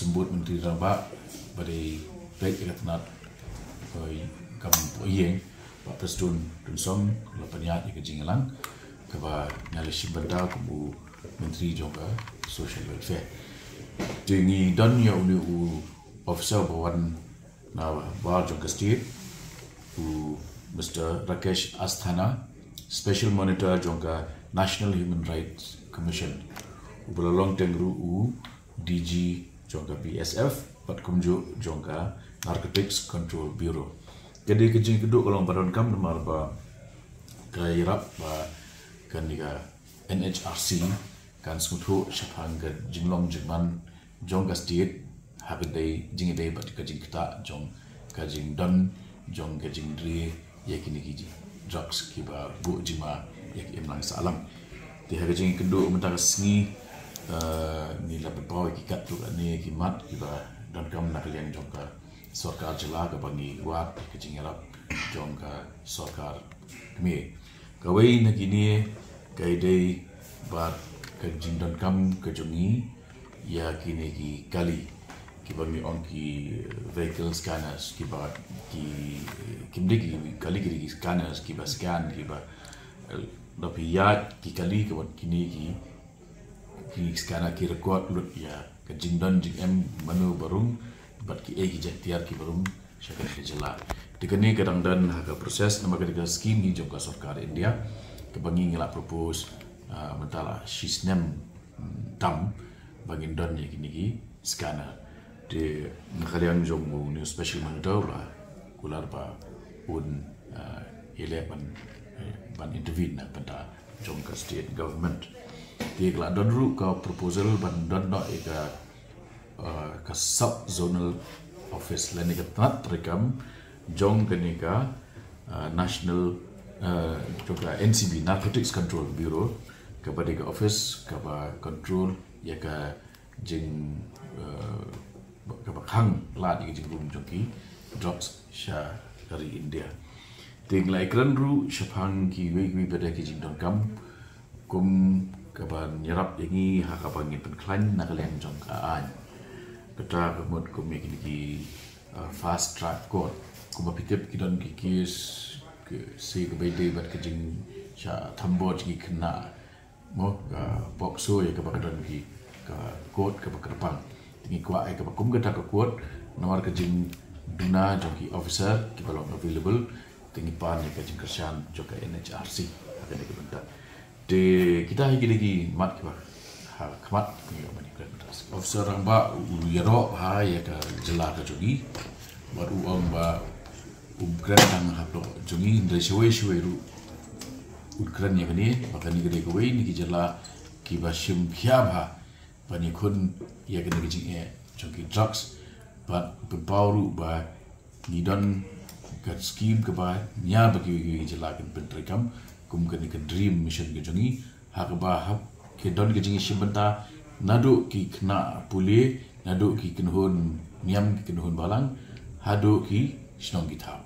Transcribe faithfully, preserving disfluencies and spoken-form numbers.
Symbud Myntri Rangbah ba dei peit ïa ka tnat, eh, kam poh ïing, Bah Prestone Tynsong, la pynïaid ïa ka jingïalang kaba ngi la shim bynta kum u Myntri jong ka Social Welfare. Te ngi don ïa une u officer ba wan na bar jong ka state, u Mister Rakesh Asthana, Special Monitor jong ka National Human Rights Commission, uba la long teng ruh u D G jong ka B S F bad kumjuh jong ka Narcotics Control Bureau. Ka dei ka jingkynduh ka long ba donkam namar ba ka ïarap ba kane ka N H R C kan sngewthuh shaphang ka jinglong jingman jong ka state ha ka dei jingïadei bad ka jingktah jong ka jingdon jong ka jingdri ïa kine ki drugs kiba buh jingma ïa ki imlang sahlang. Te ha ka jingkynduh mynta ka sngi, eh, ngi la pynpaw ïa ki katto katne ki mat kiba donkam na ka liang jong ka sorkar jylla kaba ngi wad ïa ka jingïarap jong ka sorkar kmie. Kawei na kine ka dei bad ka jingdonkam ka jong ngi ïa kine ki kali kiba ngi ong ki vehicle scanners, kiba ki, kim dei ki kali, ki dei ki scanners kiba scan, kiba, eh, da phi ïaid ki kali ka bad kine ki, ki scanner ki record lut ïa ka jingdon jingem mano ba rung bad kiei ki jait tiar kiba rung sha kane ka jylla. Te kane ka dang don ha ka process namar kane ka scheme hi jong ka sorkar India kaba ngi, ngi la propose, ah, mynta la shi snem, mm, tam ba ngin don ïa kine ki scanner. Te na ka liang jong u new Special Monitor la kular ba un, ah, ïaleh ban, eh, ban intervene na bynta jong ka state government. Te ka la don ruh ka proposal ban don noh ïa ka, ah, ka sub zonal office lane ka tnat treikam jong kane ka, ah, national, ah, jong ka N C B, Narcotics Control Bureau, kaba dei ka office kaba control ïa ka jing, eh, kaba khang lad ïa ka jingrung jong ki drugs sha ka ri India. Te ngi la ïakren ruh shaphang kiwei kiwei pat de ki jingdonkam kum kaba ïarap ïa ngi ha kaba ngin pynkhlaiñ na ka liang jong ka aiñ. Kata ka mut kum ïa kine ki, eh, fast track court. Kumba phi tip ki don ki case, ki, sa kaba ïadei bad ka jingshah thombor jong ki khynnah, mo, ka POCSO, ïa kaba ka don ki ka court kaba kyrpang. Te ngi kwah ïa kaba kum kata ka court namar ka jingduna jong ki officer kiba long available. Te ngi pan ïa ka jingkyrshan jong ka N H R C ha kane ka bynta. Te kita hi ki dei ki mat kiba ha khmat ngi ong ban ïakren mynta. Officer rangbah u ïaroh bha ïa ka jylla ka jong ngi bad u ong ba um kren tang ha pdeng jong ngi, hynrei shawei shawei ruh un kren ïa kane ba kane ka dei kawei na ki jylla kiba shim khia bha ban ïakhun ïa kane ka jingeh jong ki drugs. Bad pynpaw ruh ba ngi don ka scheme kaba nia ba kiwei kiwei ki jylla kin pyntreikam kum kane ka DREAM Mission ka jong ngi, ha kaba hap ki don ka jingïashim bynta naduh ki khynnah pule, naduh ki kynhun niam ki kynhun balang, haduh ki shnong ki thaw.